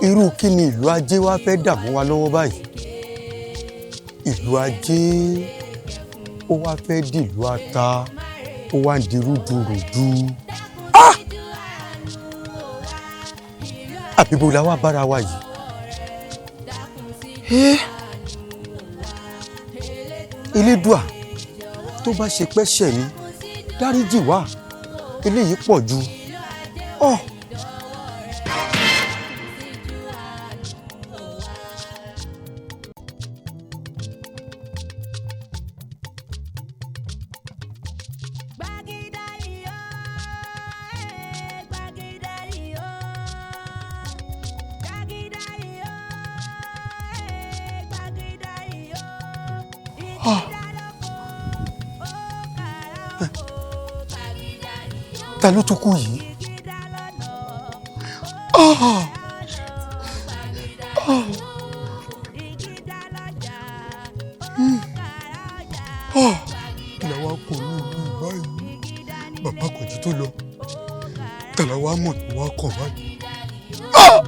Irú kí ni ìlú ajé wa fẹ́ dààmú wa lọ́wọ́ báyìí? Ìlú ajé ó wá fẹ́ dìlú ata, ó wá ń di rúdurùdu. Ah! Àbí bo la wá bára wa yìí? Eh! Elédùà, tó bá ṣe pẹ́ṣẹ̀ ni, dáríjì wá, eléyìí pọ̀ ju. Ọ̀! Ah! Ta ló tún kú yìí? Ah! Ah! Hmm. Ah! Làwa kò ní ìlú báyìí. Bàbá Kọ̀jí tó lọ. Tàlàwà mọ̀ tó wá kọ̀ báyìí. Ah!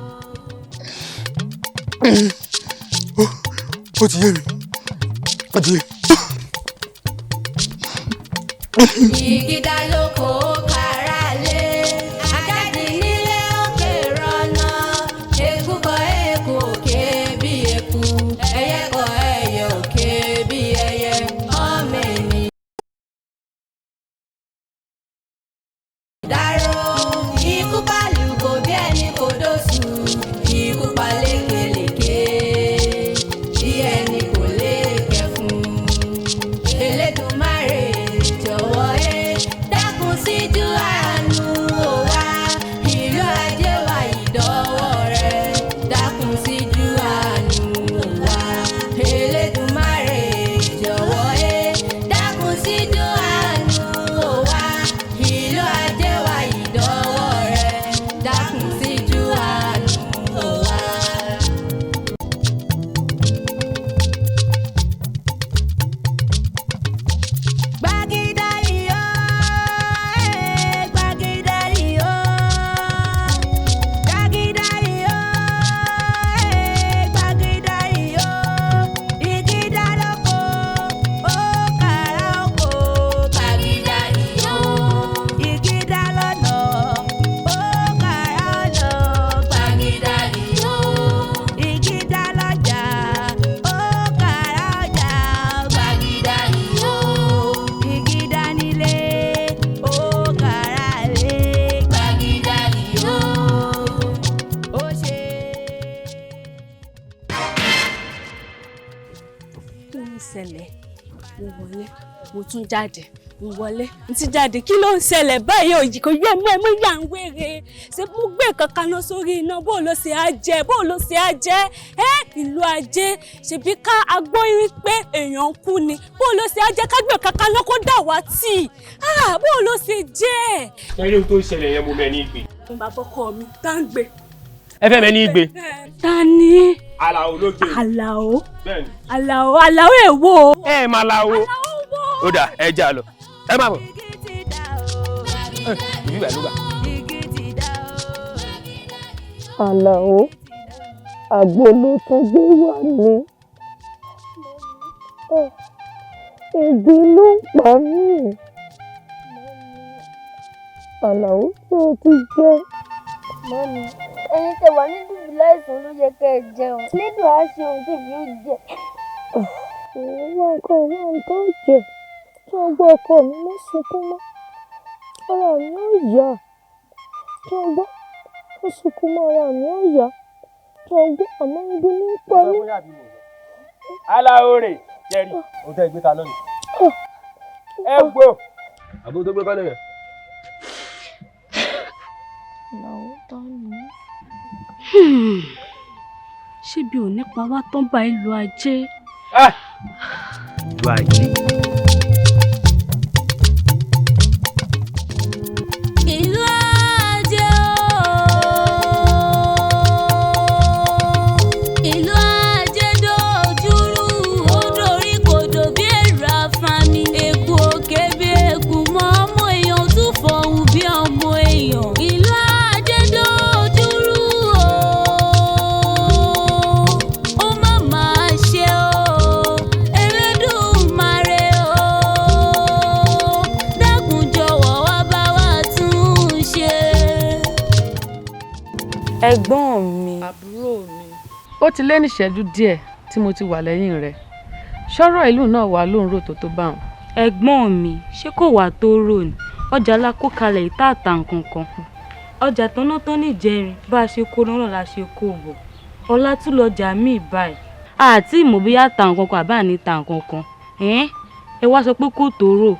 Ó ti yé mi. Ó ti yé mi. Ìgídá lóko kára lé, ajáde nílé òkè rọ̀nà, eku kọ eku òkè bí eku, ẹyẹ kọ ẹyẹ òkè bí ẹyẹ, ọmọ ènìyàn. Dárò ikú pàlùkò bí ẹni kò dóṣù, ikú pa lékelèké bí ẹni kò lékè fún. Elédùmarè jọ̀wọ́ ẹ dákun síjú àánú wò wá, ìlú ajé wa ìdọ́wọ́ rẹ, dákun síjú àánú wò wá. Elédùmarè jọ̀wọ́ ẹ dákun síjú àánú wò wá, ìlú ajé wa ìdọ́wọ́ rẹ, dákun síjú àánú wò wá. Gbàgídá iyọ̀, ẹ̀ gbàgídá iyọ̀, gbàgídá iyọ̀, ẹ̀ gbàgídá iyọ̀, ìgídá lóko, ó kàrá oko. Gbàgídá iyọ̀, ìgídá lọ́nà, ó kàrá ọ̀nà. Gbàgídá iyọ̀, ìgídá lọ́jà, ó kàrá ọjà. Gbàgídá iyọ̀, ìgídá nílé, ó kàrá lé. Gbàgídá iyọ̀, ó ṣe. Kí ló ń ṣẹlẹ̀? Mo wọlé, mo tún jáde, mo wọlé, mo tún jáde. Kí ló ń ṣẹlẹ̀ báyìí? Òjì kò yẹ mọ́ ẹ mọ́ yà ń wéré. Ṣé mo gbé nǹkan kaná sórí iná? Bó ló ṣe á jẹ? Bó ló ṣe á jẹ? Ẹ́ ìlú ajé ṣèbí ká agbó irí pé èèyàn ń kú ni. Bó ló ṣe á jẹ ká gbé nǹkan kaná kó dà wá tì? Ah, bó ló ṣe jẹ́? Ṣé ohun tó ń ṣẹlẹ̀ yẹn mo mẹ́ ní ìgbé. Bàbá ọkọ mi tá ń gbé. Ẹ fẹ́ mẹ́ ní ìgbé. Ta ni? Àlàó ló gbé. Àlàó. Bẹ́ẹ̀ni. Àlàó, Àlàó èwo? Ẹ máa la o. Ó dà ẹ já lọ. Ẹ má bọ̀. Ìbí ìgbà ló gbà. Àlàó, àgbo ló tún gbé wá ní. Ebi ló ń pa mí. Àlàó, ṣé o ti jẹ? Mọ́mi, ẹ̀yin tẹ́ wà ní dùbúlẹ̀ àìsàn ló yẹ kẹ́ ẹ jẹun. Lédùn á ṣe ohun tèmi ó jẹ. Òun wá nǹkan wá nǹkan jẹ. Tí wọ́n gbọ́ ọkọ mi mọ́ sunkún mọ́. Ara mi ò yá. Tí wọ́n gbọ́ mọ́ sunkún mọ́, ara mi ò yá. Tí wọ́n gbọ́ àmọ́ ibi ní ń pa mí. Àlàó rè jẹ́rìí. Ohun tẹ́ ẹ gbé kaná ni. Ẹ gbó. Àbúrò tó gbé kaná yẹn. Àlàó tán ni. Ṣé bí ò ní pa wá tán bá ìlú ajé? Ìlú ajé. Ìlú ajé ooo, ìlú ajé dojúrú, ó dorí kodò bí èrò afami. Eku òkè bí eku mọ́, ọmọ èèyàn tún fọhùn bí ọmọ èèyàn. Ìlú ajé dojúrú ooo. Ẹ̀gbọ́n mi. Àbúrò mi. Ó ti lé ní ìṣẹ́jú díẹ̀ tí mo ti wà lẹ́yìn rẹ̀. Ṣọ́rọ̀ ìlú náà wà lóun rò tó tó bá wọn. Ẹ̀gbọ́n mi, ṣé kò wà tó rò ní? Ọjà la kó kalẹ̀ ìta àtà nǹkan kan. Ọjà tọ́nà tán níjẹrin, bá a ṣe kó náà la ṣe kó bọ̀. Ọlá tún lọjà míì báyìí. Àti ìmọ̀ bóyá ta nǹkan kan àbá ní ta nǹkan kan. Ẹ wá sọ pé kò tó rò.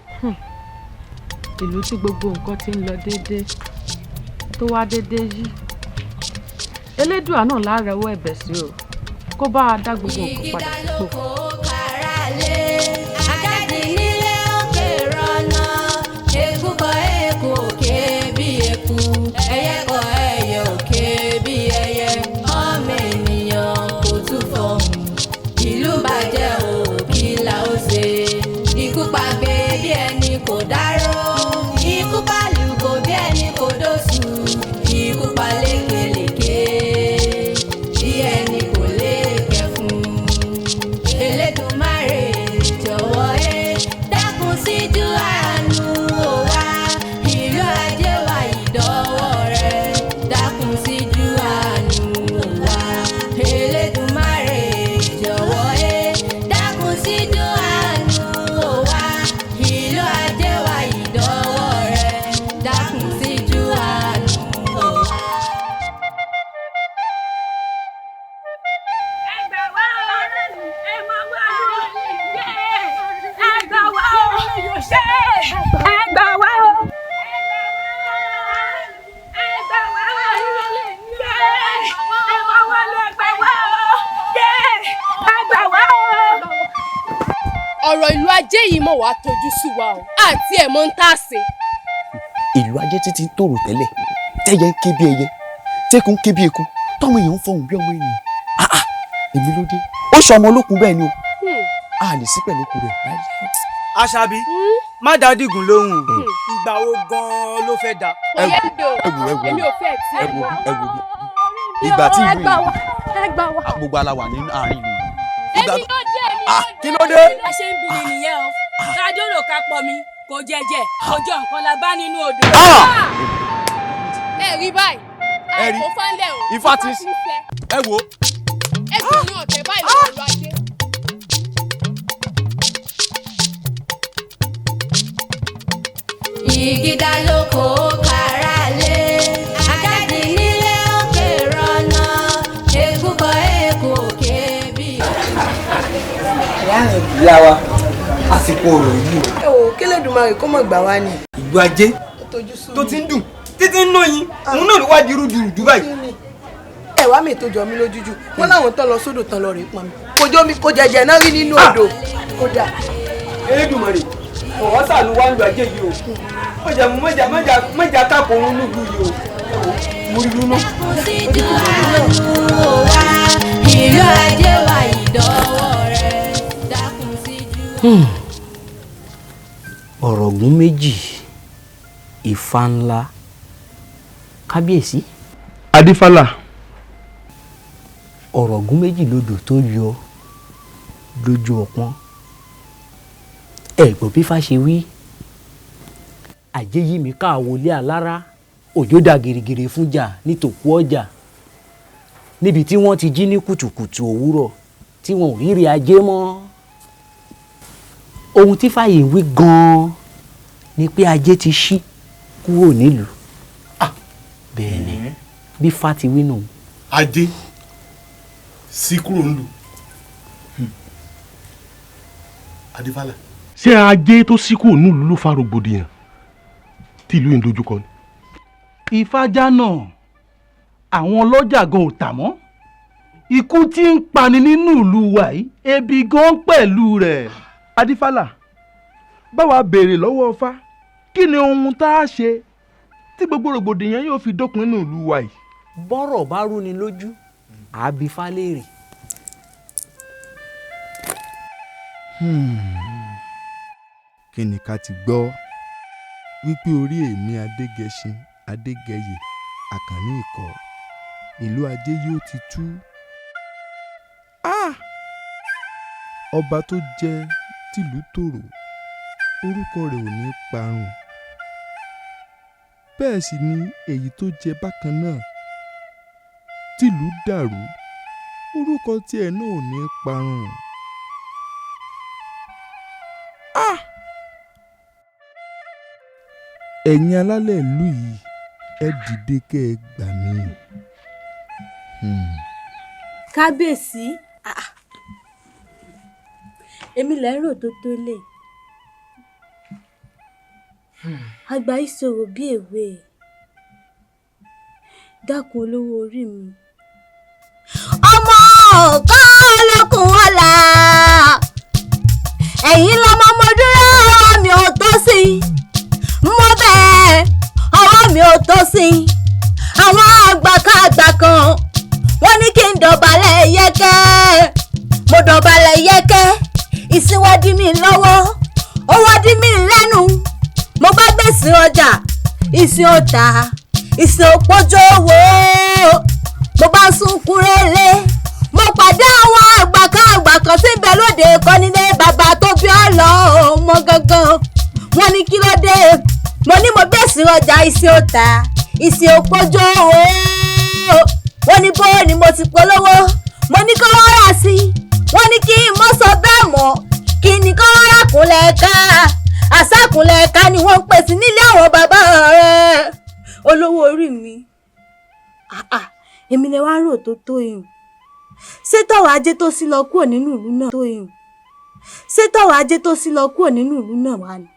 Ìlú tí gbogbo nǹkan ti ń lọ déédéé tó wá déédéé yí. Elédùà náà lárẹ̀wọ́ ẹ̀bẹ̀ sí o, kó bá a dá gbogbo nǹkan padà sípò. Adájí nílé òkè rọ̀nà, eku kọ eku òkè bí eku, ẹyẹ kọ ẹyẹ òkè bí ẹyẹ, ọmọ ènìyàn kò tún fọhùn. Ìlú bàjẹ́ o, kí la ó ṣe? Ikú pagbe bí ẹni kò dárò, ikú pàlùkò bí ẹni kò dóṣù, ikú pa lékelèké bí ẹni kò lékè fún. Elédùmarè jọ̀wọ́ ẹ dákun síjú àánú wò wá, ìlú ajé wa ìdọ́wọ́ rẹ, dákun síjú àánú wò wá. Elédùmarè jọ̀wọ́ ẹ dákun síjú àánú wò wá, ìlú ajé wa ìdọ́wọ́ rẹ, dákun síjú àánú wò wá. Ẹ gbà wá o. Ọ̀rọ̀ ìlú ajé yìí mọ̀ wá tójú sú wa o, àti ẹ̀ mọ̀ ń tà sí. Ìlú ajé títí ń tòrò tẹ́lẹ̀, tẹ́yẹ ń ké bí ẹyẹ, tẹ́kùn ń ké bí eku, tọ́mọ èèyàn ń fọhùn bí ọmọ ènìyàn. Ah ah, èmi ló dé. Ó ṣe ọmọ olókun bẹ́ẹ̀ ni o. A lè sí pẹ̀lú okùn rẹ̀ láíláí. Àṣàbí, má dá Dìgún lóhùn. Ìgbà wo gan-an ló fẹ́ da? Kò yẹ mi o, ẹ wò, ẹ wò, èmi ò fẹ́ tí. Ẹ wò bí, ẹ wò bí. Ìgbà tí ìlú yìí, Ẹ gbà wá. gbogbo ala wà ní àárín ìlú yìí. Èmi ló dé, èmi ló dé. Kí ló dé? Bá ṣe ń bi ni nìyẹn o. Ká dórò ká pọ̀ mi, kò jẹjẹ, kò jọ nǹkan la bá nínú odò. Ẹ rí báyìí, Ẹ rí. àìkó fánlẹ̀ o. Ifá ti ń fẹ́. Ẹ wò. Ẹgbẹ̀rún ọ̀tẹ̀ báyìí lọ́wọ́ ìlú ajé. Ìgídá lóko kára lé, adájí nílé òkè rọ̀nà, eku kọ eku òkè bí. Ìyá wa, àsìkò ọ̀rọ̀ yìí o. Ẹ wò, kélédùmarè kó mọ̀ gbà wá ni. Ìlú ajé tó ti ń dùn títí ń lóyin, òun náà ló wá di rúdurùdu báyìí. Ẹ wá mi tó jọ mí lójújú, wọn láwọn tán lọ sódò tán lọ rè pọn mi. Kò jó mi, kò jẹjẹ náà rí nínú odò. Kódà. Elédùmarè, ọ̀wọ́ sànù wá ń lu ajé yìí o. Mọ̀jà mọ̀jà mọ̀jà mọ̀jà kákòrún nílùú yìí o. Ẹ wò, mo rí lúná. Síjú àánú wò wá, ìlú ajé wa ìdọ́wọ́ rẹ, dákun síjú. Ọ̀rọ̀gún méjì, Ifá ńlá, kábíyèsí. Adífálà. Ọ̀rọ̀gún méjì lodò tó yọ lójú ọpọ́n. Ẹ gbọ́ bí Ifá ṣe wí. Àjẹ́ yí mi ká wọlé alára, òjò dà gìrìgìrì fúnjà nítòkú ọjà. Níbi tí wọ́n ti jí ní kùtùkùtù òwúrọ̀ tí wọn ò rírí ajé mọ́. Ohun tí fàyè wí gan-an ni pé ajé ti ṣí kúrò nílùú. Bẹ́ẹ̀ ni bí Ifá ti wí nù. Ajé sí kúrò nílùú. Adífálà. Ṣé ajé tó ṣí kúrò nílùú ló fa rògbòdìyàn tí ìlú yìí ń dojúkọ ni? Ìfájánà, àwọn ọlọ́jà gan ò tà mọ́. Ikú tí ń pani nínú ìlú wa yìí, ebi gan pẹ̀lú rẹ̀. Adífálà, báwa béèrè lọ́wọ́ Ifá, kí ni ohun tá a ṣe tí gbogbo rògbòdìyàn yóò fi dópin nínú ìlú wa yìí? Bọ́rọ̀ bá rúni lójú, àá bi Ifá léèrè. Kí ni ká ti gbọ́ wípé orí èmi Adégẹṣin Adégẹyè Àkànní Ìkọ́ ìlú ajé yóò ti tú. Ah! Ọba tó jẹ tìlú tòrò, orúkọ rẹ̀ ò ní parun. Bẹ́ẹ̀ sì ni èyí tó jẹ bákan náà tìlú dàrú, orúkọ tiẹ̀ náà ò ní parun. Ah! Ẹ̀yin alálẹ̀ ìlú yìí, ẹ dìde kẹ́ ẹ gbà mí. Kábíyèsí, ah, ah. Èmi lẹ́ ń rò tó tó lè. Àgbà ìṣòro bí èwe. Dákun olówó orí mi. Ọmọ ọ̀gá olókùn ọ̀la, ẹ̀yin lọmọ mo dúró, ọwọ́ mi ò tó sí i. Mo bẹ̀, ọwọ́ mi ò tó sí i. Àwọn àgbàkàgbà kan wọ́n ní kí n dọ̀bálẹ̀ yẹ́kẹ́, mo dọ̀bálẹ̀ yẹ́kẹ́. Ìsìnwádìí mi lọ́wọ́, ó wádìí mi lẹ́nu. Mo bá gbèsè ọjà, ìsìn ọ̀tà, ìsìn òpójó owó. Mo bá sunkún rélé, mo pàdé àwọn àgbàkàgbà kan tí ń bẹ lóde kọ́nílé bàbá tó bí ọ̀lọ́ ọmọ gangan. Wọ́n ní kí ló dé? Mo ní mo gbèsè ọjà, ìsìn ọ̀tà, ìsìn òpójó owó. Wọ́n ní bó ni mo ti polówó? Mo ní kó wọ́n rà sí i. Wọ́n ní kí n mọ́ sọ bẹ́ẹ̀ mọ́, kí ni kó wọ́n rà kúnlẹ̀ ká. Àsákùnlẹ̀ ká ni wọ́n ń pèsè nílé àwọn bàbá rẹ̀. Olówó orí mi, ah, ah, èmi lè wá rò tó tó yìí. Ṣé tọ̀wọ̀ ajé tó sí lọ kúrò nínú ìlú náà tó yìí? Ṣé tọ̀wọ̀ ajé tó sí lọ kúrò nínú ìlú náà wà ní?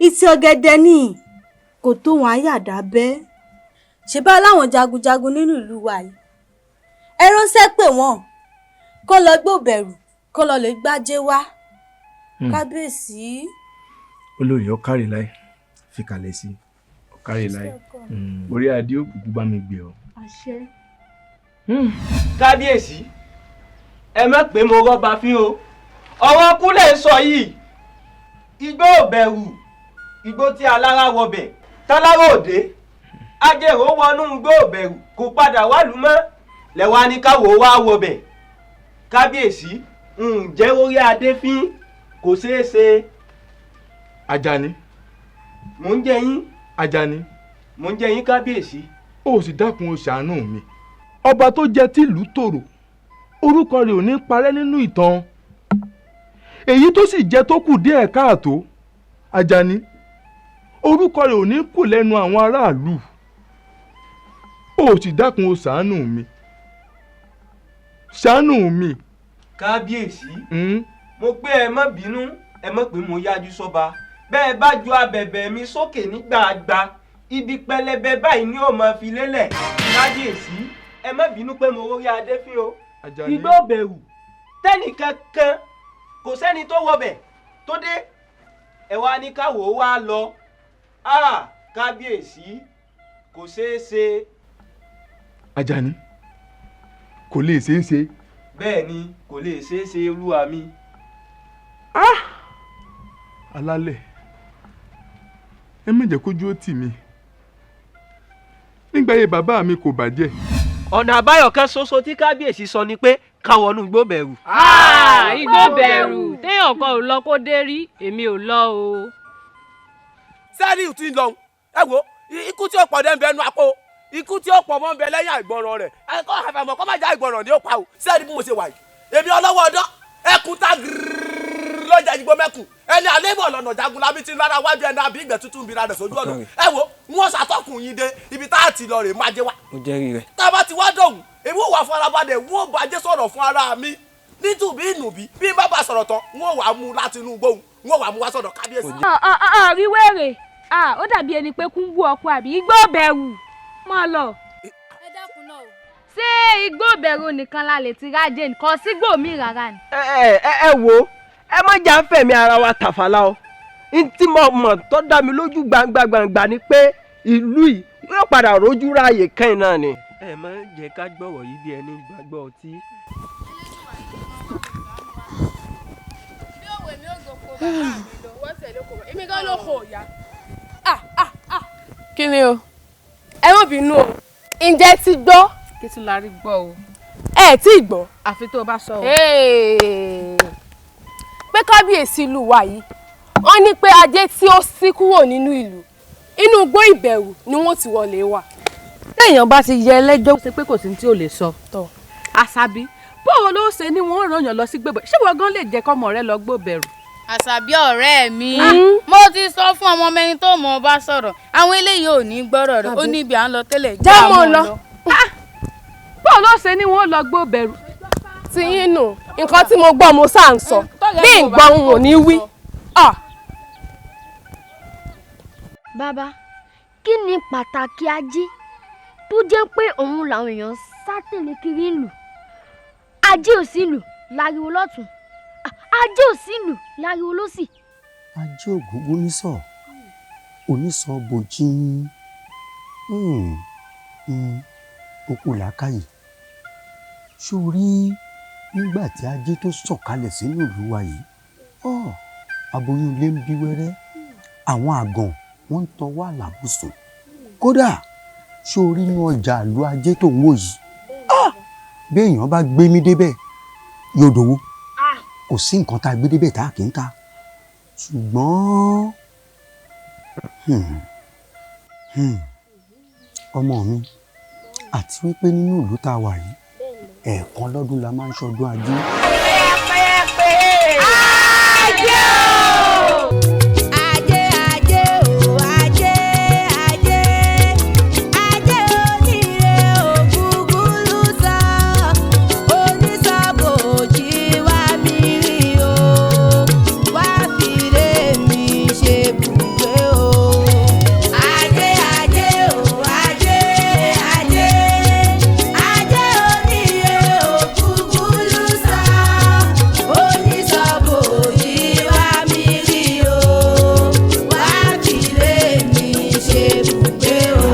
Ìtì ọ̀gẹ̀dẹ̀ ni kò tó wọn àyàdá bẹ́ẹ̀. Ṣé bá láwọn jagunjagun nínú ìlú wa yìí? Ẹ ránṣẹ́ pè wọ́n kó lọ gbòbẹ̀rù, kó lọ lè gbájé wá. Kábíyèsí. Olórí, ọkàrí láì fi kalẹ̀ sí ọkàrí láì, orí adé òkùnkùn bá mi gbé ọ. Àṣẹ. Kábíyèsí, ẹ má pé mo rọ́ba fín o. Ọ̀rọ̀ kúlẹ̀ ń sọ yìí, igbó ò bẹ̀rù, igbó tí alára wọbẹ̀ tálára òde ajẹ́rò wọnú igbó ò bẹ̀rù kò padà wálùú mọ́, lẹ́wà ní káwọ́ wá wọbẹ̀. Kábíyèsí, ǹjẹ́ orí adé fín kò ṣeé ṣe. Ajani. Mò ń jẹ yín. Ajani. Mò ń jẹ yín, kábíyèsí. Ó sì dákun, ó ṣàánú mi. Ọba tó jẹ tìlú tòrò, orúkọ rẹ̀ ò ní parẹ́ nínú ìtàn. Èyí tó sì jẹ tó kù díẹ̀ káàtó, Ajani, orúkọ rẹ̀ ò ní kù lẹ́nu àwọn aráàlú. Ó sì dákun, ó ṣàánú mi, ṣàánú mi. Kábíyèsí, mo pé ẹ má bínú, ẹ má pé mo yájú sọ́ba. Bẹ́ẹ̀ bá ju abẹ̀bẹ̀ mi sókè nígbàgbà, ibi pẹlẹbẹ báyìí ni ó máa fi lélẹ̀. Kábíyèsí, ẹ má bínú pé mo rórí adé fín o. Igbó bẹ̀rù tẹ́nìkankan kò sẹ́ni tó wọbẹ̀ tó dé, ẹ wá ní káwọ́ wá lọ. Kábíyèsí, kò ṣeé ṣe. Ajani, kò lè ṣeé ṣe. Bẹ́ẹ̀ ni, kò lè ṣeé ṣe, olúwa mi. Alálẹ̀, ẹ má jẹ́ kójú ó tì mí. Nígbà yẹn bàbá mi kò bàjẹ́. Ọ̀nà àbáyọ kan ṣoṣo tí kábíyèsí sọ ni pé ká wọnú igbó bẹ̀rù. Igbó bẹ̀rù téèyàn kan ò lọ kó dé rí, èmi ò lọ o. Sẹ́ẹ̀rì tí ń lọ, ẹ wo ikú tí ó pọ̀ dẹ́ ń bẹ nu àpò, ikú tí ó pọ̀ mọ́ ń bẹ lẹ́yìn àìgbọràn rẹ̀. Ẹ̀kọ́ àfàìmọ̀ kọ́ má jẹ́ àìgbọràn ni ó pa o. Sẹ́ẹ̀rì bí mo ṣe wà yìí, èmi ọlọ́wọ́ ọdọ́ ẹkùn tá gírírí lọ́jà ìgbó mẹ́kùn ẹni àlébọ̀ lọ́nà jagunlabi tí ń lára wájú ẹni àbí ìgbẹ́ tuntun ń bira rẹ̀ sójú ọ̀nà. Ẹ wo wọ́n ṣàtọ́kùn yín dé ibi tá a ti lọ rè má jẹ́ wá. Mo jẹ́rìí rẹ̀. Tá a bá ti wá dọ̀hùn, èmi ò wá farabalẹ̀, wọ́n ò bàjẹ́ sọ̀rọ̀ fún ara mi nítùbí ìnùbí. Bí n bá bá sọ̀rọ̀ tán, wọ́n wàá mú láti inú gbóhùn, wọ́n wàá mú wá sọ̀dọ̀ kábíyèsí. Rí wèrè, ó dàbí ẹni pé kún bú ọkọ àbí igbó bẹ̀rù mọ́ lọ. Ẹ dákun náà o. Ṣé igbó bẹ̀rù nìkan la lè ti rájẹ nǹkan sígbó mi rárá ni? Ẹ ẹ ẹ wo, ẹ má jà ń fẹ̀mí ara wa tàfàlà o. N tí mo mọ̀ tó dá mi lójú gbangba gbangba ni pé ìlú yìí yóò padà rójú ráàyè kẹ́yìn náà ni. Ẹ má jẹ́ ká gbọ́rọ̀ yìí bí ẹni gbàgbọ́ ọtí. Bí òwe mi ò gòkò bàbá mi lọ, wọ́n tẹ̀lé kò bá èmi gan ló kò yá. Kí ni o? Ẹ má bínú o, ǹjẹ́ ti gbọ́? Kí tún la rí gbọ́ o? Ẹ tí ì gbọ́. Àfi tó o bá sọ o. Pé kábíyèsí ìlú wa yìí, wọ́n ní pé ajé tí ó ṣí kúrò nínú ìlú, inú igbó ìbẹ̀rù ni wọ́n ti wọlé wà. Téèyàn bá ti yẹ ẹlẹ́jọ́ ṣe pé kò sí tí ò lè sọ. Àṣàbí, bóun ló ṣe ni wọ́n ràn yàn lọ sí gbèbọ̀, ṣé wọ́n gan lè jẹ́ kọ́mọ rẹ lọ gbòbẹ̀rù? Àṣàbí ọ̀rẹ́ mi, mo ti sọ fún ọmọ mẹni tó mọ̀ bá sọ̀rọ̀, àwọn eléyìí ò ní gbọ́rọ̀ rẹ̀, ó ní ibi à ń lọ tẹ́lẹ̀. Já mọ́ lọ. Bóun ló ṣe ni wọ́n lọ gbòbẹ̀rù? Ti yín nù, nǹkan tí mo gbọ́ mo sáà ń sọ, bí nǹkan òun ò ní wí. Bàbá, kí ni pàtàkì ajé tó jẹ́ pé òun làwọn èèyàn sá tẹ̀lé kiri ìlú? Ajé ò sí ìlú láriwo lọ́tún, ajé ò sí ìlú láriwo lósì. Ajé ògúngún nísọ onísọ bòjì òkú làákàyè sórí nígbà tí ajé tó sọ̀kalẹ̀ sínú ìlú wa yìí, aboyún ilé ń bí wẹ́rẹ́, àwọn àgàn wọ́n ń tọwọ́ àlàbùsùn. Kódà sórí inú ọjà ìlú ajé tó ń wò yìí, bí èèyàn bá gbé mi débẹ̀ yóò dòwó. Kò sí nǹkan tá a gbé débẹ̀ tá a kì í ta. Ṣùgbọ́n ọmọ mi, àti wípé nínú ìlú tá a wà yìí, ẹ̀ẹ̀kan lọ́dún la máa ń ṣọdún ajé. Ajé o! Ajé ajé o, ajé ajé. Ajé oníire ògúngúlù sọ, onísọ̀bòjì wá mi rí o, wá fìrè mi ṣe bùgbé o. Ajé ajé o, ajé ajé. Ajé oníire ògúngúlù sọ, onísọ̀bòjì wá mi rí o, wá fìrè mi ṣe bùgbé o.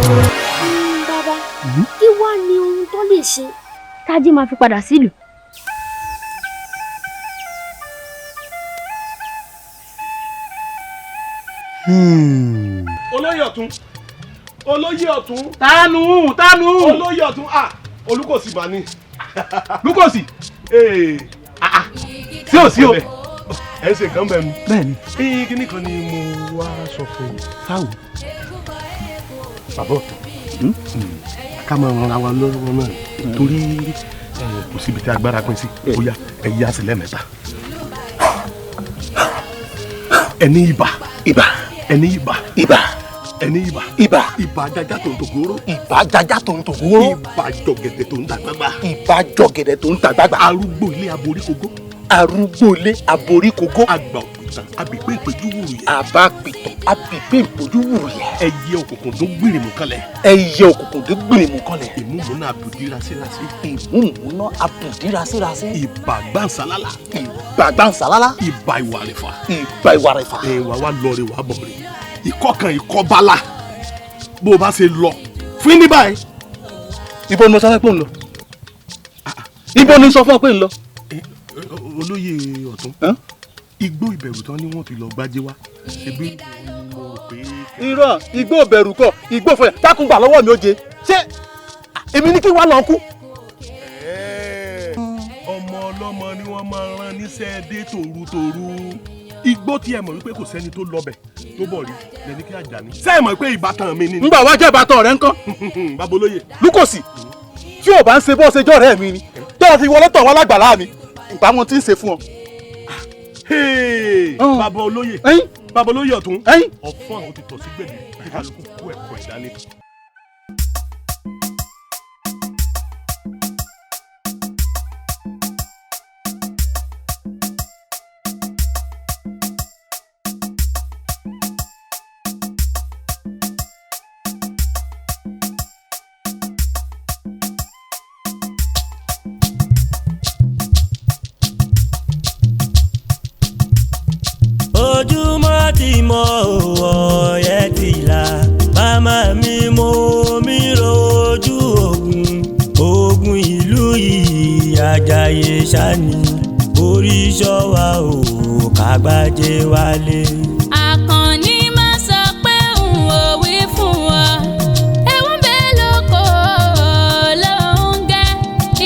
Bàbá, kí wàá ní ohun tó lè ṣe tájé máa fi padà sílùú? Olóyè ọ̀tún, olóyè ọ̀tún. Tánú tánú. Olóyè ọ̀tún, ah, Olúkòsì mà ní. Lúkòsì. Sí ò sí o. Ẹ ṣe nǹkan bẹ́ẹ̀ ni. Bẹ́ẹ̀ni. Ee, kíní kan ni mo wá sọ fún yín. Sáwò. Bàbá ọ̀tún, ká máa ran ara wa lọ́wọ́ náà torí kò síbi tí agbára pín sí. Ó yá, ẹ yá sí lẹ́ẹ̀mẹ́ta. Ẹni ibà. Ibà. Ẹni ibà. Ibà. Ẹni ibà. Ibà. Ibà jaja tó ń tògóró. Ibà jaja tó ń tògóró. Ibà jọ̀gẹ̀dẹ̀ tó ń dàgbàgbà. Ibà jọ̀gẹ̀dẹ̀ tó ń dàgbàgbà. Arúgbó ilé aborí kogó. Arúgbó ilé aborí kogó. Àgbà òpìtàn abìpé ìpéjú wùrù yẹ. Àbá pìtàn abìpé ìpéjú wùrù yẹ. Ẹyẹ òkùnkùn tó gbìrìmù kanlẹ̀. Ẹyẹ òkùnkùn tó gbìrìmù kanlẹ̀. Ìmúmúná àbùdí rasírasí. Ìmúmúná àbùdí rasírasí. Ibà gbàǹsálálà. Ibà gbàǹsálálà. Ibà ìwàrẹ̀fà. Ibà ìwàrẹ̀fà. Ẹ wà wá lọ rè wá bọ̀ rè. Ìkọ̀kan ìkọ̀bálà. Bó o bá ṣe lọ fún ní báyìí. Ibo ni mo sọ fún ẹ pé ń lọ? Ibo ni sọ fún ẹ pé ń lọ? Olóyè ọ̀tún, igbó ìbẹ̀rù tán ni wọ́n ti lọ gbájé wá. Ebi mo rò pé. Irọ́, igbó ìbẹ̀rù kọ́, igbó ìfọyà dákun gbà lọ́wọ́ mi ó jẹ. Ṣé èmi ní kí wàá lọ kú? Ọmọ ọlọ́mọ ni wọ́n máa rán níṣẹ́ dé tòrutòru. Igbó tí ẹ mọ̀ wípé kò sẹ́ni tó lọbẹ̀ tó bọ̀ rí lẹ́ni kí Àjàní. Ṣé ẹ mọ̀ pé ìbátan mi ni? Ngbà wá jẹ́ ìbátan rẹ ńkọ́? Bàbá olóyè. Lúkòsì, tí ò bá ń ṣe bó ṣe jọ́ rẹ̀ mi ni, tó o fi wọlé tọ̀ wá lágbàlá mi, ìgbà wọn ti ń ṣe fún ọ. Bàbá olóyè, bàbá olóyè ọ̀tún, ọ̀fọ́n àwọn ti tọ̀ sí gbẹ̀dẹ̀ kí kálukú kó ẹ̀kọ́ ẹ̀ dání. Ojúmọ́ ti mọ́ ọ̀yẹ́ ti là, màmá mi mo mi rojú ogun, ogun ìlú yìí Àjàyè ṣáni, orí ṣọ́wa ò kàgbájé wálé. Àkànní máa sọ pé òun ò wí fún ọ, ewu ń bẹ lóko ló ń gẹ,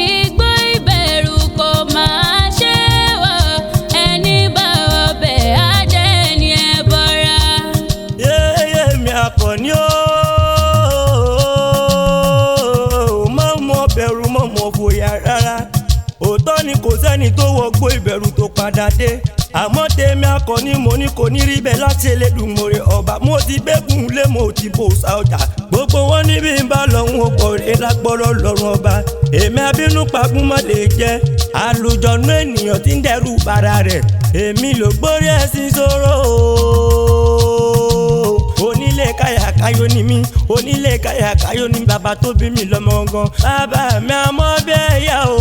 igbó ìbẹ̀rù kò máa ṣe wọ, ẹni bá ọbẹ̀ á jẹ́ ẹni ẹ bọ́ra. Yéyé mi Àkànní ooo. rẹ́ni tó wọgbó ìbẹ̀rù tó padà dé. Àmọ́ tèmi akọni mo ní kò ní rí bẹ́ẹ̀ láti Elédùmarè ọba. Mo ti gbẹ́gun lé mo ti bò sa ọjà. Gbogbo wọn níbi ń bá lọ́hún ọkọ̀ rẹ̀ lágbọ́rọ̀ lọ́rùn ọba. Èmi abínú pagún mọ́ lè jẹ́. Àlùjọ̀nú ènìyàn ti ń dẹ́rù bara rẹ̀. Èmi ló gbórí ẹ̀sìn sọ̀rọ̀ o. Onílé káyàkáyò ni mí, onílé káyàkáyò ni bàbá tó bí mi lọ́mọ gan. Bàbá mi àmọ́ bẹ́ẹ̀ yá o.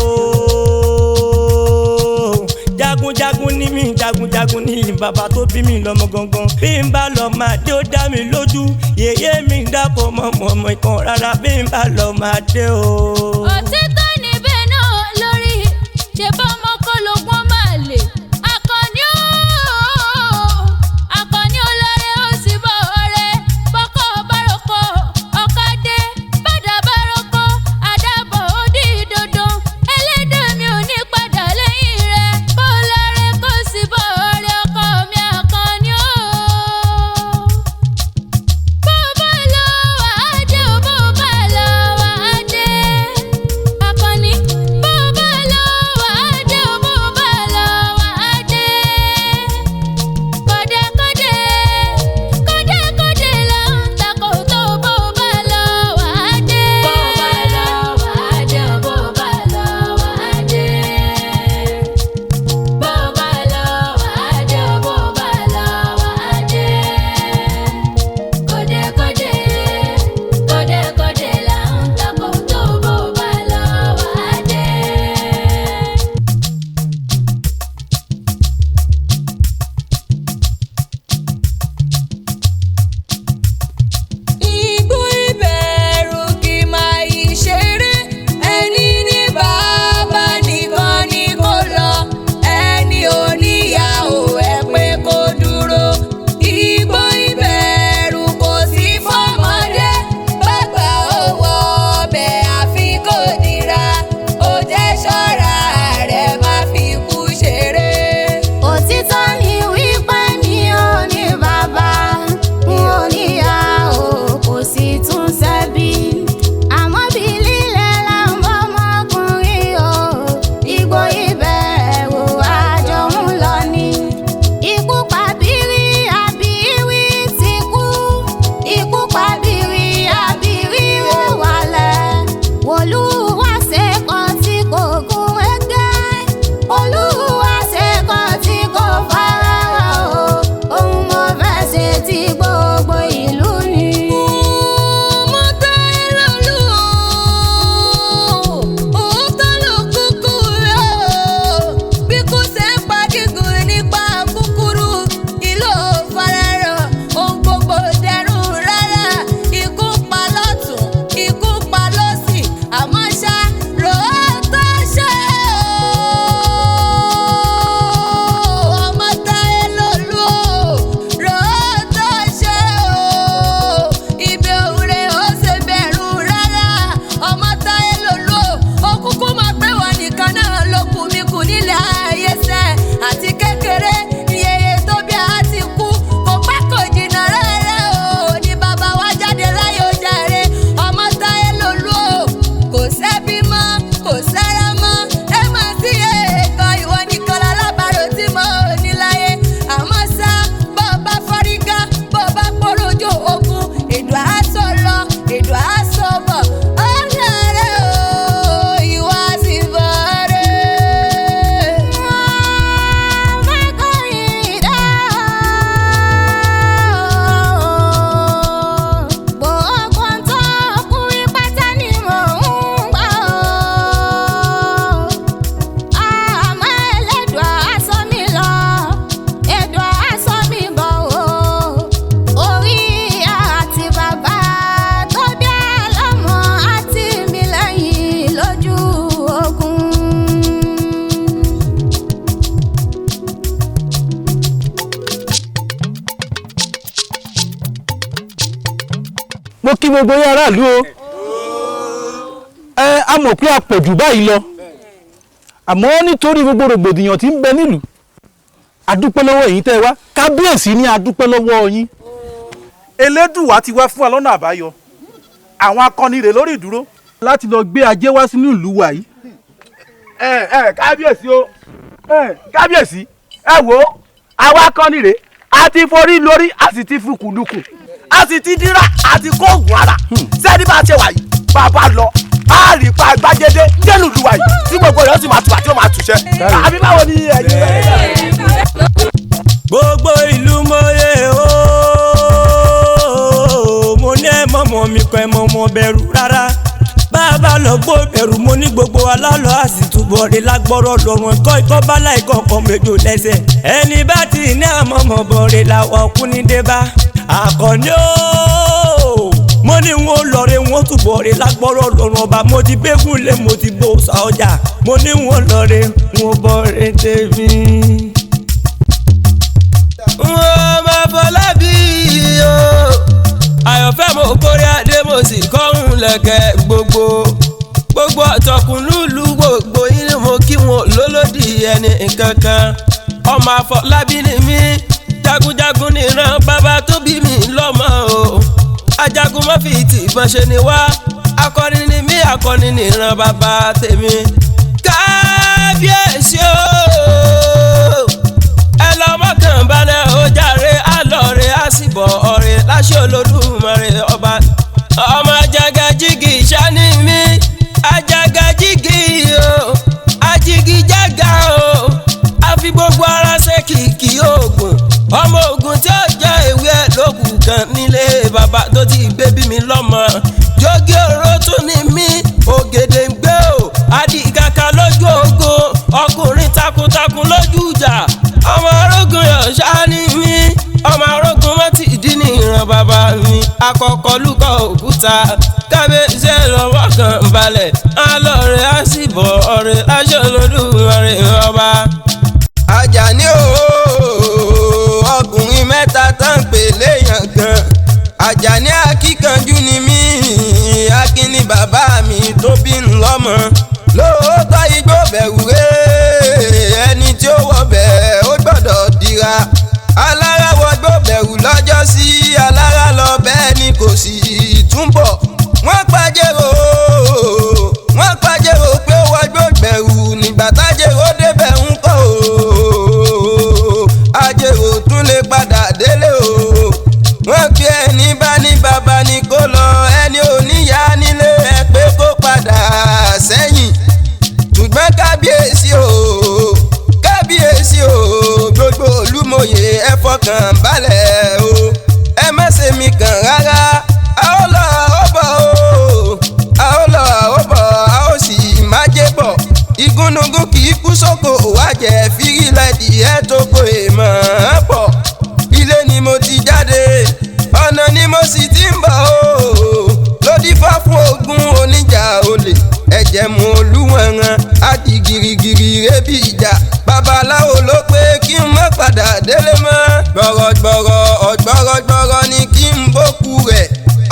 Jagunjagun ni mí, jagunjagun ni bàbá tó bí mi lọ́mọ gangan. Bí n bá lọ máa dé ó dá mi lójú. Yèyé mi dákọ̀ mọ́ mọ́ ìkan rárá bí n bá lọ máa dé o. Òtítọ́ níbẹ̀ náà lórí ṣe bá ọmọ kọ́ lógún máa lè. Akọni ooo, akọni olóore ó sì bọ̀ ọ̀rẹ́. Bọ́kọ̀ bárokọ, ọkọ dé, bàdà bárokọ, àdàbọ̀ ó di dandan. Ẹlẹ́dàá mi ò ní padà lẹ́yìn rẹ̀. Bó lọ́rẹ́ kó sì bọ̀ ọ̀rẹ́ ọkọ mi akọni ooo. Bó bá lọ wàá dé o, bó bá lọ wàá dé. Akọni, bó bá lọ wàá dé o, bó bá lọ wàá dé. Kọ̀dẹ̀kọ̀dẹ̀, kọ̀dẹ̀kọ̀dẹ̀ là ń takò tó bó bá lọ wàá dé. Bó bá lọ wàá dé o, bó bá lọ wàá dé. Bó bá lọ wàá dé o, bó bá lọ wàá dé. Kọ̀dẹ̀kọ̀dẹ̀, kọ̀dẹ̀kọ̀dẹ̀ là ń takò tó bó bá lọ wàá dé. Igbó ìbẹ̀rù kì máa ìṣeré, ẹni ní bàbá nìkan ni kó lọ, ẹni oníyàwó ẹ pé kó dúró. Igbó ìbẹ̀rù kò sí fọ́mọdé, bàgbà ó wọ ọbẹ̀ àfi kò dira, ó jẹ́ ṣọ́ra rẹ̀ má fi kú ṣeré. Òtítọ́ ni wípé mi ò ní bàbá, n ò níyà o, kò sì tún sẹ́bí. Àmọ́ bí lílẹ̀ là ń bọ́ ọmọkùnrin o, igbó ìbẹ̀rù àjọ ń lọ ni. Ikú pa bírí àbírí ti kú, ikú pa bírí àbírí ó wàlẹ̀. Olúwa ṣe kan tí kò gún ẹgbẹ́, Olúwa ṣe kan tí kò farahàn o, ohun mo fẹ́ ṣe tí gbogbo ìlú ni. Mo tẹ́ lọ́lú o, òótọ́ ló kúkú rẹ̀ o. Bí kò ṣe ń pa gígùn nípa kúkúrú, ìlú ò fararọ̀, ohun gbogbo dẹrùn rárá. Ikú pa lọ́tùn, ikú pa lósì, àmọ́ ṣá lóòótọ́ ṣe o. Ọmọ táyé lọ́lú o, lóòótọ́ ṣe o. Ibi òwúrẹ́ ó ṣe bẹ̀rù rárá. Ọmọ táyé lòlú o, ó kúkú mọ̀ pé wọ́n nìkan náà ló kù mí kù nílẹ̀ ayé sẹ́. Àti kékeré ni yèyé tó bí a ti kú. Kò pẹ́ kò jìnnà rárá o, ní bàbá wa jáde láyé ó jàre. Ọmọ táyé lòlú o, kò sẹ́bí mọ́, kò sára mọ́. Ẹ máa sí èèkàn ìwọ nìkan lálábàárò tí mo ní láyé. Àmọ́ ṣá, bọ́ ọ bá fárígá, bọ́ ọ bá pọ́rọ́jò ogun, èdò àásọ lọ, èdò àásọ bọ̀. Ọ̀nà rẹ̀ o, ìwà sì bọ̀ rẹ̀. Gbogbo tó kú pátá ni mò ń gbọ́ o. Àmọ́ Ẹlẹ́dùà á sọ mí lọ, Ẹ̀dùà á sọ mí bọ̀ o. Orí ìyá àti bàbá tó bí àlọ́mọ àti mi lẹ́yìn lójú ogun. Mo kí gbogbo yín aráàlú o. Ẹ a mọ̀ pé a pọ̀ jù báyìí lọ, àmọ́ nítorí gbogbo rògbòdìyàn tí ń bẹ nílùú, a dúpẹ́ lọ́wọ́ yín tẹ́ ẹ wá. Kábíyèsí ní a dúpẹ́ lọ́wọ́ yín. Elédùwà ti wá fún wa lọ́nà àbáyọ. Àwọn akọni rẹ̀ lórí ìdúró láti lọ gbé ajé wá sínú ìlú wa yìí. Ẹ ẹ kábíyèsí o, kábíyèsí, ẹ wo àwa kan nìre, a ti forí lórí, a sì ti fi kùlùkù, a sì ti dírà, a ti kó oògùn ara. Sẹ́ni bá a ṣe wà yìí, bàbá lọ a rí pa gbàgede dénú lu wa yìí tí gbogbo rẹ̀ ó sì máa tù àti ó máa túṣẹ́. Àbí báwo ni ẹ̀yin rẹ̀? Gbogbo ìlú mọ̀ye ooo, mo ní ẹ mọ̀mọ́ mi kọ́ ẹ mọ̀mọ́ bẹ̀rù rárá. Bàbá lọ gbó bẹ̀rù, mo ní gbogbo wa lálọ́ àsìtúbọ̀ rẹ̀ lágbọ́rọ̀ lọ́rùn ẹ̀kọ́ ikọ́ bá láìkọ́ ọkọ̀ méjò lẹ́sẹ̀. Ẹni bá ti ní àmọ́mọ́ bọ̀ rẹ̀ làwọn ọkùnrin dé bá. Àkànní ooo, mo ní wọn lọrẹ wọn túbọ̀ rẹ̀ lágbọ́rọ̀ lọ́rùn ọba. Mo ti bẹ́gùn lé, mo ti bó sa ọjà. Mo ní wọn lọrẹ wọn bọ̀ rẹ̀ tèmi. Wọ́n máa Fọlábí o, àyànfẹ́ mo kórè adé, mo sì kọ́hún lẹ̀kẹ̀ gbogbo gbogbo ọ̀tọ̀kùnlúùlù gbogbo yín ni mo kí wọn lólódì ẹni kankan. Ọmọ Àfọlábí ni mí, jagunjagun níran bàbá tó bí mi lọ́mọ o. Ajagun má fi tìbọn ṣe ni wá, akọni ni mí, akọni níran bàbá tèmi. Kábíyèsí o, ẹ lọ mọ́kàn balẹ̀ ó jàre, àlọ́rẹ̀ á sì bọ̀ ọ̀rẹ́ láṣẹ Olódùmarè ọba. Ọmọ ajagajigi sani mi, ajagajigi o, ajigijaga o, àfi gbogbo ara ṣe kìkì oògùn. Ọmọ ogun tí ó jẹ́ ìwé ẹ̀ lókùn kan nílé bàbá tó ti gbé bí mi lọ́mọ. Jogi oró tún ní mí, ògèdè ń gbé o, adìgàkà lójú ogun, ọkùnrin takuntakun lójú ìjà. Ọmọ arógun yọ̀ṣá ni mí, ọmọ arógun mọ́ ti dín ní ìran bàbá mi. Akọkọ lúkọ òkúta, kábíyèsí ẹ̀ lọ́wọ́ kan balẹ̀, alọ́rẹ̀ á sì bọ̀ ọ̀rẹ́ láṣẹ Olódùmarè ọba. Àjàní ooo, ọkùnrin mẹ́ta tán pè léèyàn kan. Àjàní akíkanjú ni mí, akin ni bàbá mi tó bí ń lọ́mọ. Lóòótọ́ igbó bẹ̀rù rẹ̀, ẹni tí ó wọ bẹ̀ ó gbọ́dọ̀ dira. Alára wọgbó bẹ̀rù lọ́jọ́ sí, alára lọ bẹ́ẹ̀ ni kò sì túnbọ̀. Wọ́n pàjẹ́rò, wọ́n pàjẹ́rò pé ó wọgbó bẹ̀rù nígbà tájẹ́rò débẹ̀ ń kọ́ o. Àjèrò tún lè padà délé o. Wọ́n pe ẹni bá ní bàbá ni kó lọ, ẹni ò níyá nílé ẹ pé kó padà sẹ́yìn. Ṣùgbọ́n kábíyèsí o, kábíyèsí o, gbogbo olúmọ̀yé ẹ fọkàn balẹ̀ o. Ẹ má ṣe mi kàn rárá, a ó lọ a ó bọ̀ o, a ó lọ a ó bọ̀, a ó sì má jẹ́ bọ̀. Igúnnugún kì í kú sóko wájẹ fírílẹ̀dì ẹ̀ tó kó èèmọ̀ pọ̀. Ilé ni mo ti jáde, ọ̀nà ni mo sì ti ń bọ̀ o. Lódìfá fún ogun oníjà olè, ẹ̀jẹ̀ mu olúwọ̀nràn, àti girigiri rébí ìjà. Babaláwo ló pé kí n má padà délé mọ́. Gbọ̀rọ̀gbọ̀rọ̀ ọ̀gbọ̀rọ̀gbọ̀rọ̀ ni kí n bókú rẹ̀.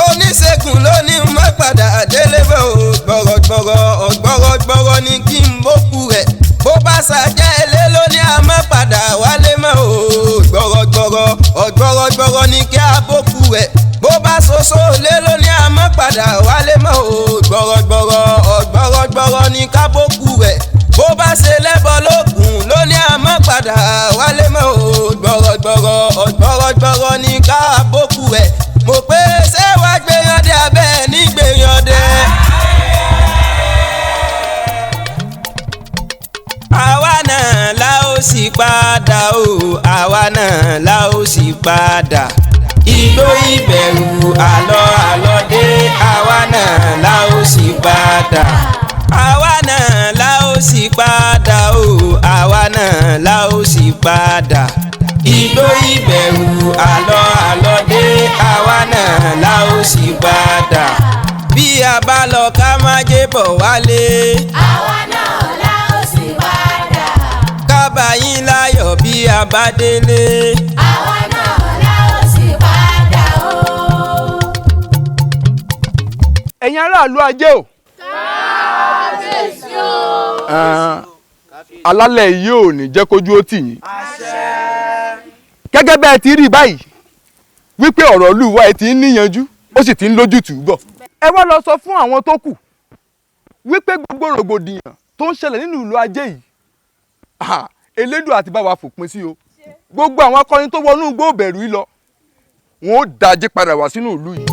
Oníṣègùn ló ní n má padà délé mọ́ o. Gbọ̀rọ̀gbọ̀rọ̀ ọ̀gbọ̀rọ̀gbọ̀rọ̀ ni kí n bókú rẹ̀. Bó bá ṣàjẹ́ ilé ló ní a má padà wálé mọ́ o. Gbọ̀rọ̀gbọ̀rọ̀ ọ̀gbọ̀rọ̀gbọ̀rọ̀ ni kí a bókú rẹ̀. Bó bá ṣoṣo lé ló ní a má padà wálé mọ́ o. Gbọ̀rọ̀gbọ̀rọ̀ ọ̀gbọ̀rọ̀gbọ̀rọ̀ ni ká bókú rẹ̀. Bó bá ṣe lẹ́bọ lókun ló ní a má padà wálé mọ́ o. Gbọ̀rọ̀gbọ̀rọ̀ ọ̀gbọ̀rọ̀gbọ̀rọ̀ ni ká bókú rẹ̀. Mo pé ṣé wàá gbéyànjẹ abẹ́ ní gbéyànjẹ. Àwa náà la ó sì padà o, àwa náà la ó sì padà. Igbó ìbẹ̀rù àlọ́ àlọ́ dé, àwa náà la ó sì padà. Àwa náà la ó sì padà o, àwa náà la ó sì padà. Igbó ìbẹ̀rù àlọ́ àlọ́ dé, àwa náà la ó sì padà. Bí a bá lọ ká má jẹ́ bọ̀ wálé. Àwa náà la ó sì padà. Kábà yín láyọ̀ bí a bá délé. Àwa náà la ó sì padà o. Ẹ̀yin aráàlú ajé o. Kábíyèsí o. Alálẹ̀ yìí ò ní jẹ́ kójú ó tì yín. Gẹ́gẹ́ bẹ́ẹ̀ ti rí báyìí wípé ọ̀rọ̀ ìlú wa ẹ ti ń níyanjú, ó sì ti ń lójútùú bọ̀. Ẹ wá lọ sọ fún àwọn tó kù wípé gbogbo rògbòdìyàn tó ń ṣẹlẹ̀ nínú ìlú ajé yìí, Elédùà àti bá wa fòpin sí o. Gbogbo àwọn akọrin tó wọnú igbó ìbẹ̀rù yìí lọ, wọn ó dájé padà wá sínú ìlú yìí.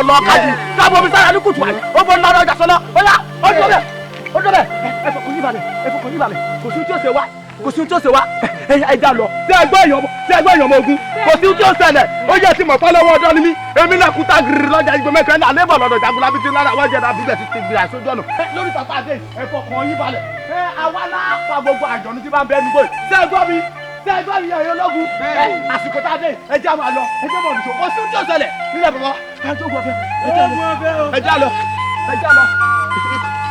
Lọ kájú kábọ̀ mi sára ní kùtù àyè ó bọ́ lọ́rọ̀ ọjà sọlọ ó yá ó dúró bẹ́ẹ̀ ó dúró bẹ́ẹ̀. Ẹ fọkàn yín balẹ̀, ẹ fọkàn yín balẹ̀, kò sí tí ó ṣe wá, kò sí tí ó ṣe wá. Ẹ já lọ tí ẹ gbọ́ èèyàn, tí ẹ gbọ́ èèyàn ọmọ ogun, kò sí tí ó ṣẹlẹ̀. Ó yẹ ti mọ̀ pé lọ́wọ́ ọdọ́ ni mí, èmi náà kúta gírí lọ́jà ìgbẹ́ mẹ́kẹ́ náà lébọ̀ lọ́dọ̀ jagunlabi ti lára wọ́n jẹ́ dàbí bẹ́ẹ̀ ti gbìyà sójú ọ̀nà. Lórí tàtà àdé ẹ fọkàn yín balẹ̀, ẹ àwa lápá gbogbo àjọ̀nú tí bá ń bẹ ẹnu gbòòrò. Ṣé ẹ gbọ́ mi? Ṣé ẹ gbọ́ mi ẹ̀yin ológun? Àsìkò tá a dé ẹ já máa lọ, ẹ jẹ́ mọ̀ nìṣó, kò sí tí ó ṣẹlẹ̀ nílẹ̀ bàbá. Ẹ já lọ, ẹ já lọ.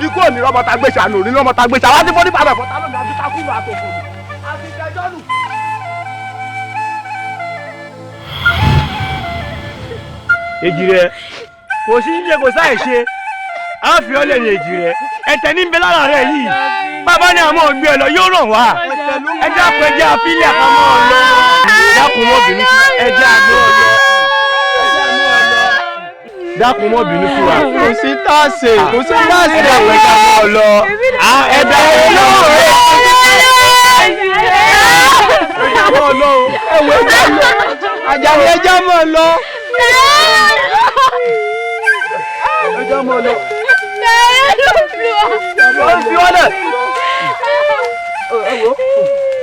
Ikú ò ní rọ́mọ tá gbèsè, àná ò ní rọ́mọ tá gbèsè, àwọn àti fọ́nì bàbá ẹ̀fọ́ tá lónìí àti takùnù àtòkùnù àti ìjẹjọ́ nù. Èjì rẹ kò sí ní kò sáì ṣe á fi ọ́ lè ní èjì rẹ ẹ̀tẹ̀ ní bẹ lára rẹ yìí bàbá ní àmọ́ ògbé ẹ lọ yóò ràn wá ẹ dákun ẹ jẹ́ àfílẹ̀ àmọ́ ọ̀lọ́ dákun mọ́ bínú sí ẹ jẹ́ àmọ́ ọ̀lọ́ dákun mọ́ bínú sí wa. Kò sí táàsì, kò sí táàsì. Ẹ dákun ẹ jẹ́ àmọ́ ọ̀lọ́ ẹ dákun ẹ lọ́wọ́ rẹ. Ẹ jẹ́ àmọ́ ọ̀lọ́ o. Ẹ wọ ẹ jẹ́ àmọ́. Àjàní ẹ jẹ́ àmọ́ ọ̀lọ́. Ẹ jẹ́ àmọ́ ọ̀lọ́. Ó ń fi wọ́lẹ̀.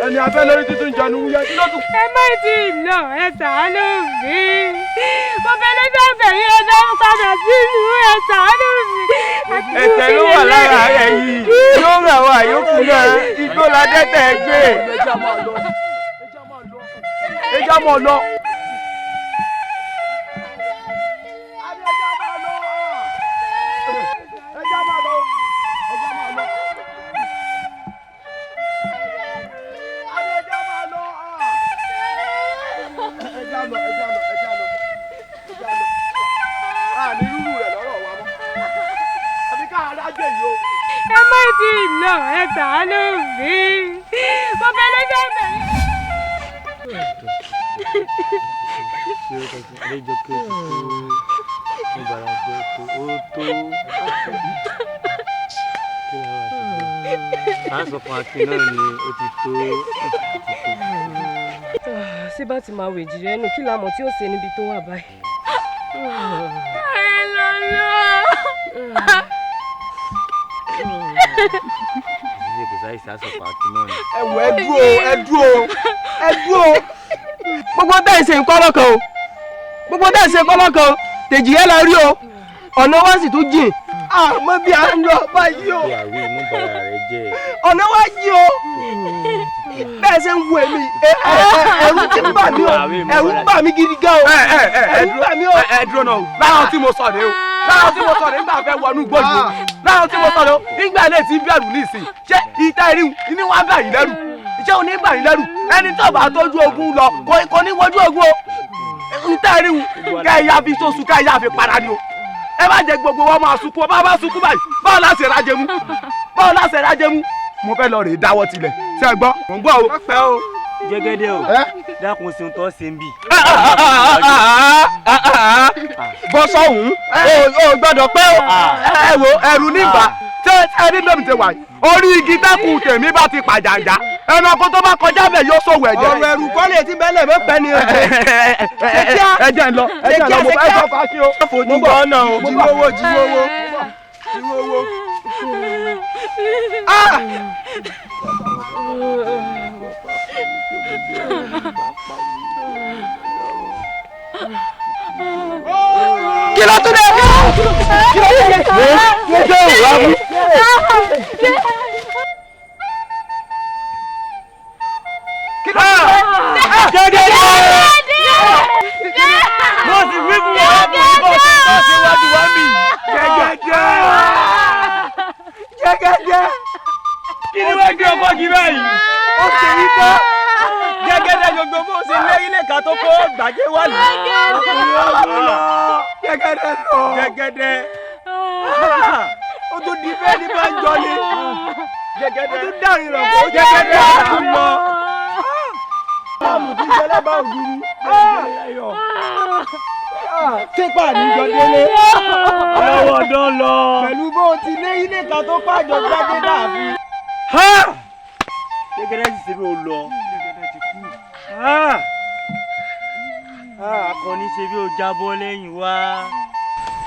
Ẹni afẹ́ lórí tuntun jẹnu wúyẹ́ kí ló tún. Ẹ má tí ì lọ, ẹ ṣàánú mi. Mo fẹ́ lé bẹ́ẹ̀ yín, ẹ dá padà sílùú, ẹ ṣàánú mi. Ẹ̀tẹ̀ ló wà lára rẹ̀ yìí, yóò ràn wá yòókù náà, igbó la dẹ́tẹ̀ gbé. Ẹ já mọ́ lọ. Ẹ má tí ì lọ, ẹ ṣàánú mi. Mo fẹ́ lé bẹ́ẹ̀ yín. Ṣé bá ti máa wèjì rẹ nù kí la mọ̀ tí ó ṣe níbi tó wà báyìí. Ẹ lọ lọ. Ẹ wò ẹ dúró, ẹ dúró, ẹ dúró. Gbogbo bẹ́ẹ̀ ṣe ń kọ́ lọ́kàn o. Gbogbo dẹ́ ṣe kọ́lọ́kan tèjì yẹn la rí o, ọ̀nà wa sì tún jìn. Àmọ́ bí a ń lọ báyìí o, ọ̀nà wa jìn o. Bẹ́ẹ̀ ṣe ń wo èmi, ẹ̀rù ti ń bà mí o, ẹ̀rù ń bà mí gidi gan o, ẹ̀rù ń bà mí o. Ẹ dúró náà o, lára tí mo sọ rèé o, lára tí mo sọ rèé nígbà fẹ́ wọnú igbó yìí o, lára tí mo sọ rèé o, nígbà ilé tí ń bẹ̀rù nísìn, ṣé ìta ìrìn ní wàá bà yín lẹ́rù? Ṣé o ní bà yín lẹ́rù? Ẹni tó bá tójú ogun lọ kò ní wojú ogun o. Ìta ìrìn kẹ́ ẹ yá fi sóṣù, kẹ́ ẹ yá fi para ni o. Ẹ má jẹ gbogbo wọn máa sunkún, bá bá sunkún báyìí, báwo la ṣe rájẹ mú? Báwo la ṣe rájẹ mú? Mo fẹ́ lọ rèé dáwọ́ tilẹ̀, ṣé ẹ gbọ́? Mò ń gbọ́ o. Pẹ́ o. Jẹ́gẹ́dẹ́ o, dákun sí ohun tó ṣe ń bì. Bọ́ sọ́hún, o gbọ́dọ̀ pẹ́ o. Ẹ wo ẹ̀rù nígbà tí ẹni lómi ti wà yìí. Orí igi tẹ́kùn tèmi bá ti pàjàjà. Ẹranko tó bá kọjá bẹ̀ yóò ṣòwò ẹ̀jẹ̀. Ọ̀rọ̀ ẹ̀rù kọ́ lè ti bẹ́lẹ̀ mọ́ pẹ́ ni o. Ẹ jẹ́ ń lọ, ẹ jẹ́ ń lọ, mo fẹ́ sọ fún Akin o. Fojú gbọ́ ọ̀nà o, jíwówó jíwówó jíwówó. Kí ló tún dé? Kí ló tún dé? Ṣé ìwà mú? Kí ló tún dé? Jẹ́gẹ́dẹ́! Mo sì wí fún wọn bí mo ṣe tọ́ síwájú wá mi. Jẹ́gẹ́dẹ́! Jẹ́gẹ́dẹ́! Kí ni wọ́n gbé ọkọ̀ kí báyìí? Ó ṣe yí tán. Jẹ́gẹ́dẹ́ gbogbo bó ṣe lé ilé kan tó kó gbàgé wà lù. Jẹ́gẹ́dẹ́ lọ. Jẹ́gẹ́dẹ́. Ó tún di bẹ́ẹ̀ ní bá ń jọ ni. Jẹ́gẹ́dẹ́. Ó tún dàrin rọ̀ kó Jẹ́gẹ́dẹ́ lọ. Báwo ti ṣe lábàá ògiri? Képa níjọ délé. Ọlọ́wọ́ ọdún lọ. Pẹ̀lú bó ti lé ilé kan tó pàjọ gbàgé dàbí. Jẹ́gẹ́dẹ́ sì ṣe bí o lọ. Jẹ́gẹ́dẹ́ ti kú. Akọni ṣe bí o jábọ́ lẹ́yìn wá.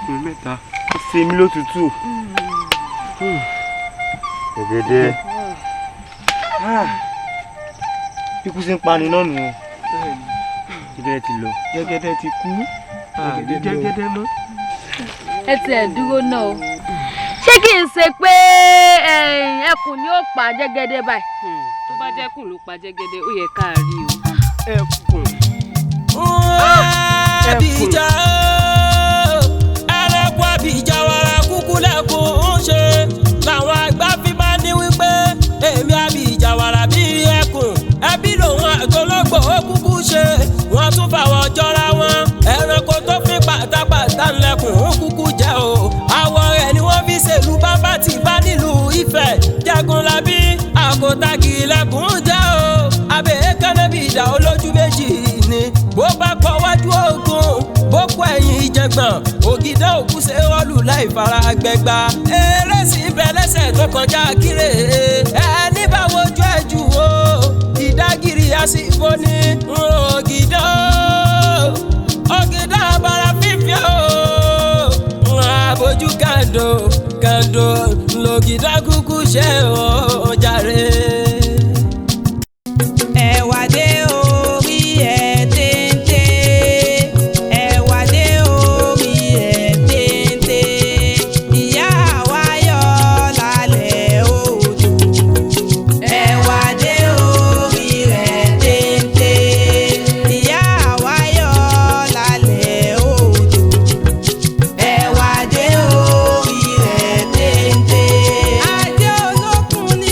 Ìlú mẹ́ta ó ṣe mí lótútù. Jẹ́gẹ́dẹ́. Ikú ṣe ń pani náà nù. Jẹ́gẹ́dẹ́ ti lọ. Jẹ́gẹ́dẹ́ ti kú. Jẹ́gẹ́dẹ́ mọ́. Ẹ tiẹ̀ dúró náà o. Ṣé kí n ṣe pé ẹkùn ni ó pa Jẹ́gẹ́dẹ́ báyìí? Tó bá jẹ́kùn ló pa Jẹ́gẹ́dẹ́, ó yẹ ká rí o. Ẹkùn. Abija ẹlẹ́kùn Abija wàrà kúkú lẹ́kùn ń ṣe làwọn àgbà fi máa ní wípé èmi Abija wàrà bí ẹkùn ẹbí lòun àtọlọ́gbọ̀ ó kúkú ṣe wọ́n tún fàwọn jọra wọn ẹranko tó fi pátápátá ńlẹ̀kùn ó kúkú jẹ́ o àwọ̀ rẹ̀ ni wọ́n fi ṣèlú bábà tí bá nílùú Ifẹ̀ Jagunlabi àkótagì lẹ́kùn jẹ́ o abẹ́ kánẹ́bì ìdá olójú méjì ni bó bá kọ wájú ogun bó kọ ẹ̀yìn ìjẹ̀gbọ̀n ògìdá òkú ṣe rọ́ọ̀lù láì fara gbẹgba eré sì ń bẹ lẹ́sẹ̀ tó kọjá kírè ẹni bá wojú ẹ̀ jù o ìdágìrì àsìkò ní ògìdá ògìdá abara fífi o àbójú kàndó kàndó lògìdá kúkú ṣe o jàre. Ẹ̀wà dé orí ẹ̀ téńté, ẹ̀wà dé orí ẹ̀ téńté, ìyá wa yọ̀ lálẹ́ odò. Ẹ̀wà dé orí rẹ̀ téńté, ìyá wa yọ̀ lálẹ́ odò. Ẹ̀wà dé orí rẹ̀ téńté. Ajé olókun ni.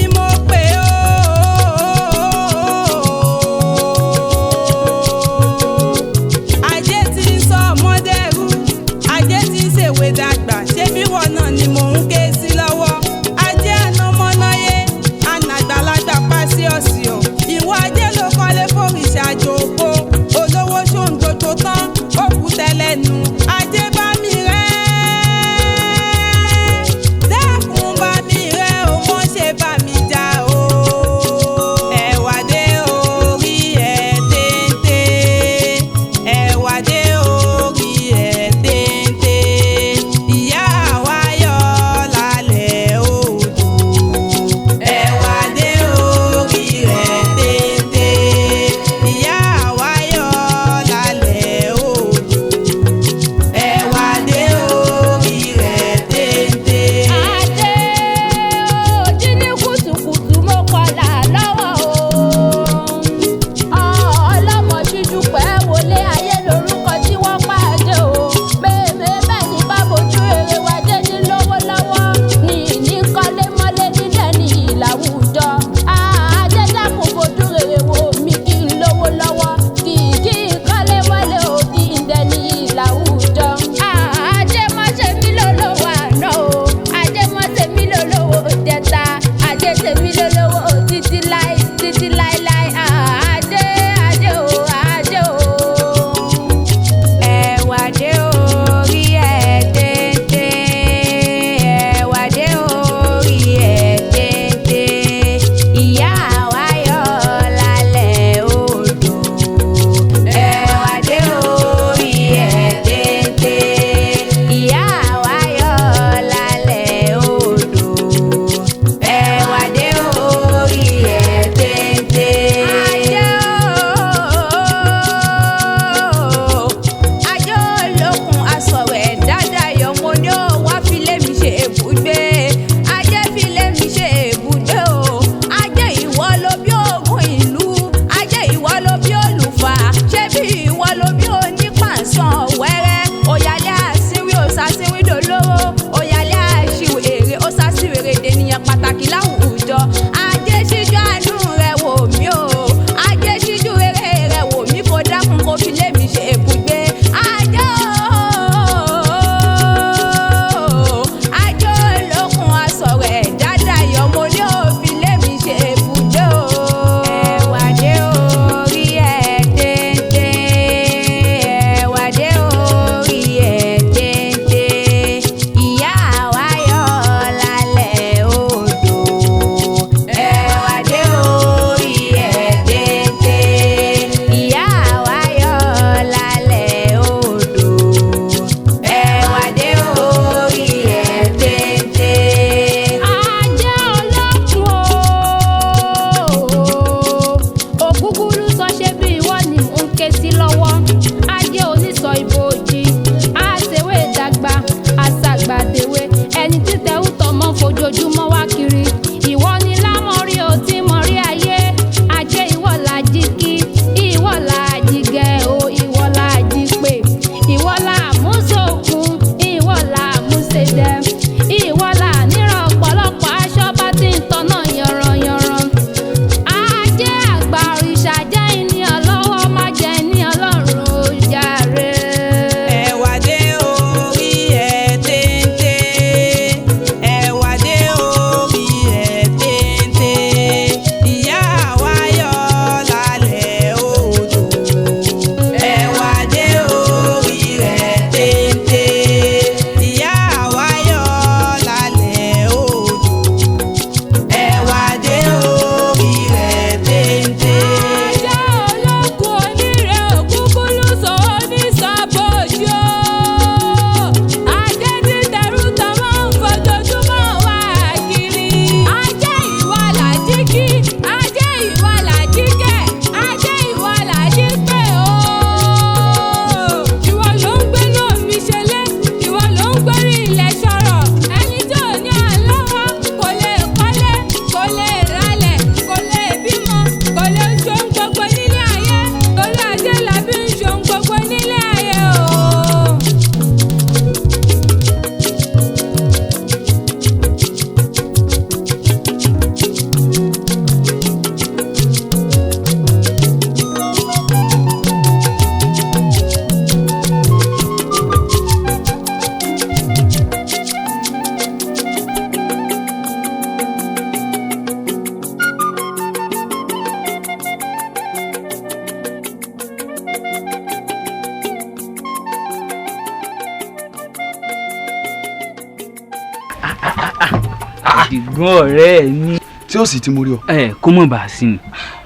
Àdìgún ọ̀rẹ́ mi. Tí ó sì ti mo rí ọ. Ẹ kó mọ̀ bá a sí ni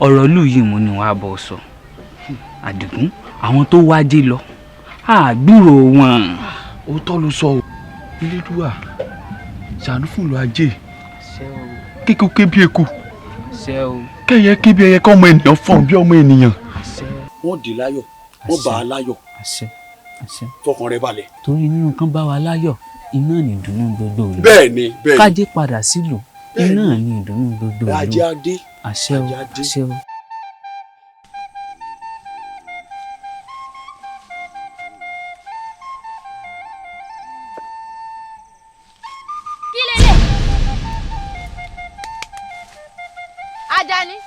ọ̀rọ̀ ìlú yìí mo ní wàá bọ̀ sọ. Àdìgún, àwọn tó wájé lọ àgbúrò wọn. Òótọ́ ló sọ o. Elédùà ṣàánú fún ìlú ajé, kíkú ké bí eku, kẹyẹ ké bí ẹyẹ, kọ́mọ ènìyàn fọ̀n bí ọmọ ènìyàn. Wọ́n dé láyọ̀, wọ́n bá a láyọ̀, fọkàn rẹ balẹ̀. Torí nínú kan bá wa láyọ̀, iná ní ìdùnnú gbogbo ìlú. Bẹ́ẹ̀ni, bẹ́ẹ̀ni. Kájé padà sílùú, iná ní ìdùnnú gbogbo ìlú. Ajé adé. Àṣẹ o, àṣẹ o. Kí lélẹ̀? Ajani.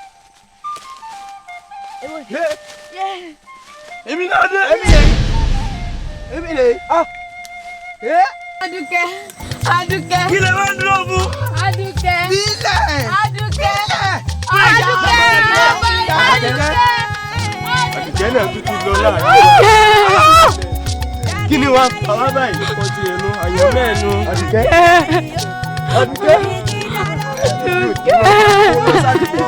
Èmi náà dé. Èmi lè. Èmi lè. Ah. Adúkẹ́, Adúkẹ́. Kí lè wá ń dúró fún? Adúkẹ́. Bílẹ̀. Adúkẹ́. Adúkẹ́. Adúkẹ́. Àdìgẹ́ náà tún ti lọ láàrin. Kí ni wàá fà wá báyìí? Kò sí ẹnu, àyọ̀ mẹ́ẹ̀nu. Àdìgẹ́. Àdìgẹ́. Àdìgẹ́.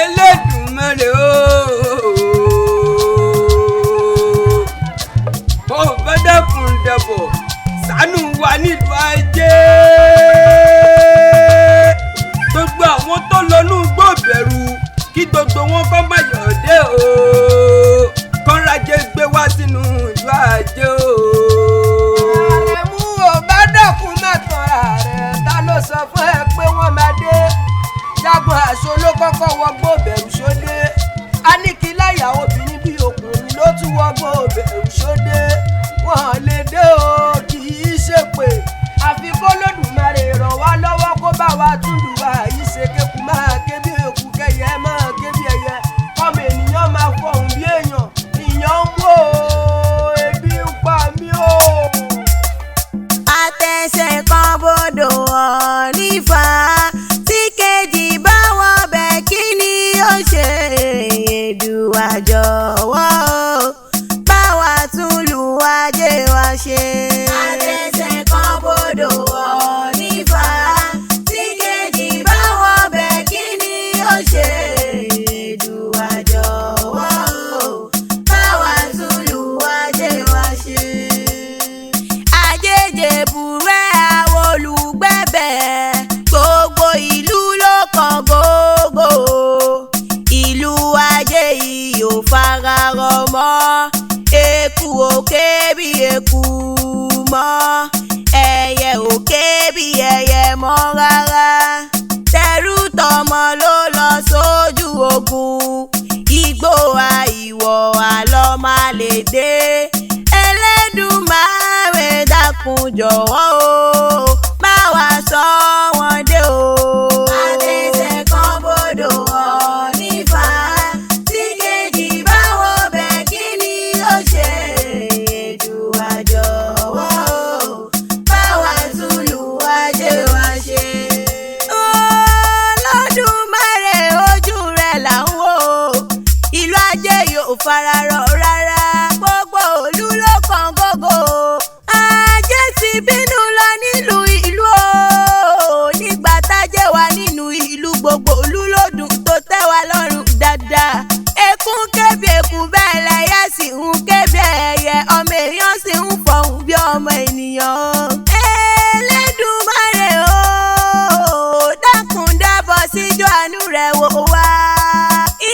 Elédùmarè ooo, ó bá dákun dàbọ̀ ṣàánú wa nílùú ajé. Gbogbo àwọn tó lọ nú igbó bẹ̀rù, kí gbogbo wọn kọ́ má yọ̀dé o, kọ́ńrájẹ gbé wá sínú ìlú ajé o. Àrẹ̀mú ò bá dákun má tanra rẹ̀, ta ló sọ fún ẹ pé wọ́n máa dé? Jagun àṣọ ló kọ́kọ́ wọgbó bẹ̀rù sóde. Aníkíláyà obìnrin bí ọkùnrin ló tún wọgbó bẹ̀rù sóde. Wọ́n lè dé o, kì í ṣe pé àfi kó Lódùmarè ràn wá lọ́wọ́ kó bá wa túlù wá yìí ṣe, kéku máa ké bí eku, kẹyẹ máa ké bí ẹyẹ, kọ́mọ ènìyàn máa fọhùn bí èèyàn. Ìyàn ń wò ó, ebi ń pa mí o. Àtẹ̀sẹ̀ kan bodò hàn nífà tí kejì bá wọn bẹ̀, kí ni ó ṣe? Èdùà jọ̀wọ́ o, bá wa tún lù ajé wa ṣe. Àtẹ̀sẹ̀ kan bodò hàn nífà tí kejì bá wọn bẹ̀, kí ni ó ṣe? Èdùà jọ̀wọ́ o, bá wa tún lù ajé wa ṣe. Àjèjèbùrẹ́ àwọn olùgbẹ́bẹ̀, gbogbo ìlú ló kàn gógó. Ìlú ajé yìí ò fararọ mọ́, eku ò ké bí eku mọ́, ẹyẹ ò ké bí ẹyẹ mọ́ rárá. Tẹrú tọmọ ló lọ sójú ogun, igbó àìwọ̀ àlọ́ máa lè dé. Ẹlẹ́dùmarè dákun jọ̀wọ́ o, bá wa sọ wọ́n dé o. Àtẹ̀sẹ̀ kan bodò hàn nífà tí kejì bá wọ bẹ̀, kí ni ó ṣe? Èdùà jọ̀wọ́ o, bá wa tún lù ajé wa ṣe. Olódùmarè, ojú rẹ̀ là ń wò ó, ìlú ajé yóò fararọ rárá, gbogbo òlú ló kàn gógó. Ajé ti bínú lọ nílùú ìlú o. Gbogbo ìlú ló dùn tó tẹ́ wa lọ́rùn dáadáa. Ekún kébì eku bẹ́ẹ̀ lẹ́yẹ sì ń kébì ẹyẹ, ọmọ èèyàn sì ń fọhùn bí ọmọ ènìyàn. Elédùmarè o, dákun dábọ̀ síjọ́ àánú rẹ̀ wò wá.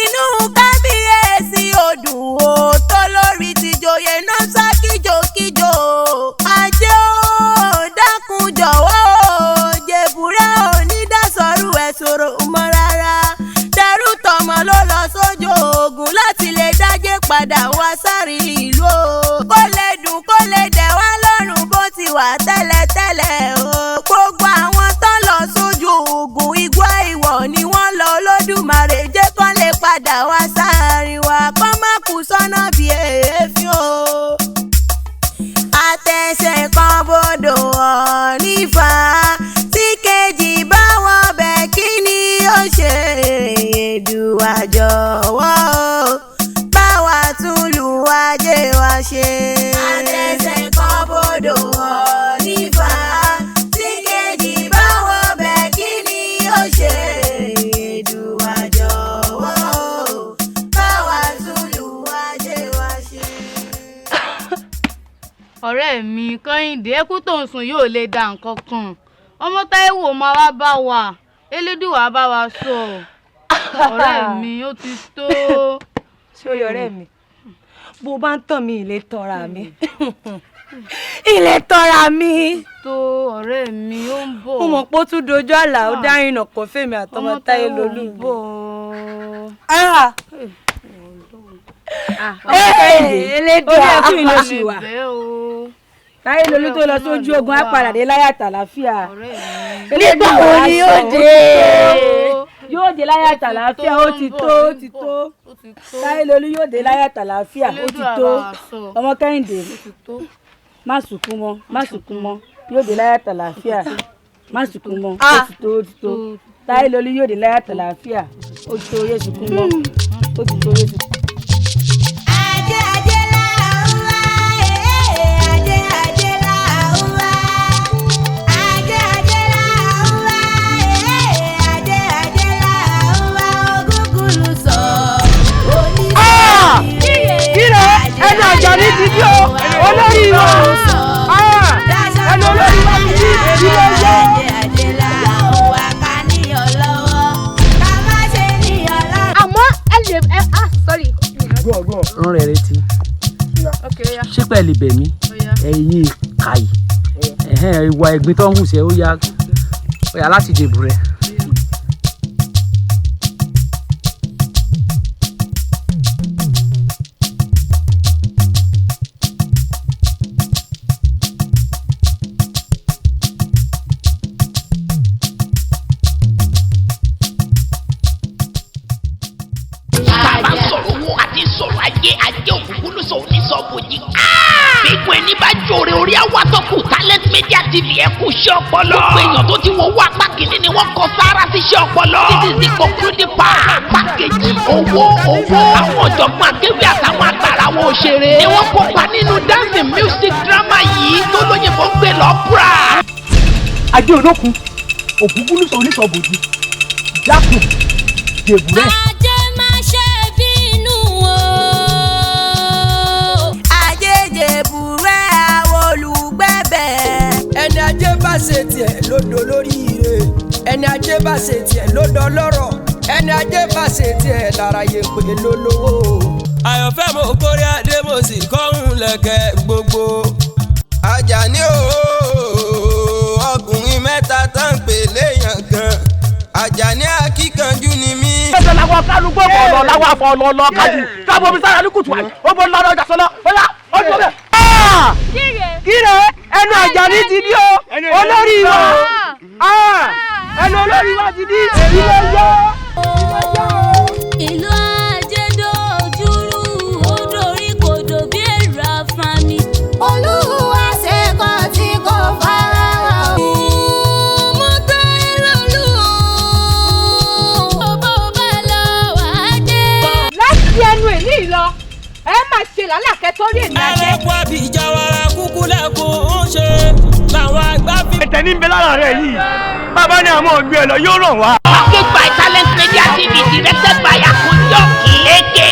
Inú kábíyèsí odùn o, tó lórí tìjòyè náà sá kíjokíjo. Ajé o, dákun jọ̀wọ́ o, jèbúrẹ́ onídàsọ́rù ẹ̀ sọ̀rọ̀ mọ́ rárá. Dẹrú tọmọ ló lọ sójú ogun láti lè dájé padà wá sáré ìlú o. Kó lè dùn kó lè dẹ̀ wá lọ́rùn bó ti wà tẹ́lẹ̀tẹ́lẹ̀ o. Gbogbo àwọn tán lọ sójú ogun igbó ìwọ̀ ni wọ́n lọ. Olódùmarè jẹ́ kán lè padà wá sáàrin wa, kán má kú sọ́nà bí èéfín o. Àtẹ̀sẹ̀ kan bodò ọ̀ nífà tí kejì bá wọn bẹ̀ kí ni ó ṣe? Èdùà jọ̀wọ́ o, bá wa tún lù ajé wa ṣe. Àtẹ̀sẹ̀ kan bodò ọ̀ nífà tí kejì bá wọn bẹ̀ kí ni ó ṣe? Èdùà jọ̀wọ́ o, bá wa tún lù ajé wa ṣe. Ọ̀rẹ́ mi Kẹ́hìndé, ẹkú tó ń sùn yóò lè da nǹkan kan. Ọmọ Táíwò máa wá bá wa, Elédùà bá wa sọ. Ọ̀rẹ́ mi, ó ti tó. Sórí ọ̀rẹ́ mi, bó bá ń tàn mí, ilé tanra mi, ilé tanra mi. Tó ọ̀rẹ́ mi, ó ń bọ̀. Mo mọ̀ pé ó tún dojú àlà, ó dá ìrìnà kò fèmí àtọmọ Táyé lolú mi. Elédùà, orí ẹkún yìí ló ṣì wà. Táyé lolú tó lọ sójú ogun á padà dé láyà tàlàáfíà. Nígbà wo ni yóò dé? Yóò dé láyà tàlàáfíà, ó ti tó, ó ti tó. Táyé lolú yóò dé láyà tàlàáfíà, ó ti tó. Ọmọ Kẹ́hìndé, má sunkún mọ́, má sunkún mọ́, yóò dé láyà tàlàáfíà, má sunkún mọ́, ó ti tó, ó ti tó. Táyé lolú yóò dé láyà tàlàáfíà, ó ti tó, yé sunkún mọ́, ó ti tó, yé sunkún. Ẹnu Àjàní ti dí o, olórí wa, ẹnu olórí wa ti dí ilé yẹ. Àmọ́ ẹ lè ẹ ah sorry. Rán rẹ̀ létí. Ṣé pẹ̀lú ibẹ̀ mi ẹ̀yin ìka yìí, ìwà ẹ̀gbin tó ń hù sí ẹ, ó yá láti dèbò rẹ̀. TV ẹ kú iṣẹ́ ọpọlọ. Gbogbo èèyàn tó ti wo owó apá kìíní ni wọ́n kọ sára sí iṣẹ́ ọpọlọ. This is the concluding part. Pákéjì owó owó. Àwọn ọ̀jọ̀gbọ́n akéwì àtàwọn àgbàrá wọn òṣèré ni wọ́n kópa nínú dancing music drama yìí tó lóyìnbó ń gbé lọ́pùrà. Ajé olókun, ògúngúlùsọ oníṣọ́bòjì, jákùn, dèbúrẹ́. Ajé má ṣe bínú o. Ajé jèbúrẹ́ àwọn olùgbẹ́bẹ̀. Ẹni ajé bá ṣe tiẹ̀ lódò lórí ire, ẹni ajé bá ṣe tiẹ̀ lódò lọ́rọ̀, ẹni ajé bá ṣe tiẹ̀ lára yẹ pé lólówó. Àyànfẹ́ mo kórè adé mo sì kọ́hún lẹ̀kẹ̀ gbogbo. Àjàní o, ọkùnrin mẹ́ta tá ń pè léèyàn kan, Àjàní akíkanjú ni mí. Ẹsẹ̀ làwọn kálukú ọ̀pọ̀ làwọn afọ ọlọ́ọ̀lọ́ kájú káàbọ̀ omi sára ní kùtù àyè ó bọ́ lọ́dọ̀ ọjà sọlọ́ ó yá ó dúró bẹ́ẹ̀. Kíre ẹnu Àjàní ti dí o, olórí wa, ẹnu olórí wa ti dí ilé yọ. Ìlú ajé dojúrú, ó dorí kodò bí èrò afami. Olúwa ṣe kan tí kò fara hàn. Mo tẹ́ lọ́lú o, bó bá lọ wà á dé. Láti ẹnu èní lọ, ẹ máa ṣe làálàkẹ́ tó rí èmi ajé. Ẹlẹ́kùn àbíjà wàrà kúkú lẹ́kùn ń ṣe làwọn àgbà fi. Ẹ̀tẹ̀ ní ń bẹ lára rẹ̀ yìí, bàbá Bàbá ní àmọ́ gbé ẹ lọ yóò ràn wá. Packaged by Talent Media TV, directed by Akunjo aka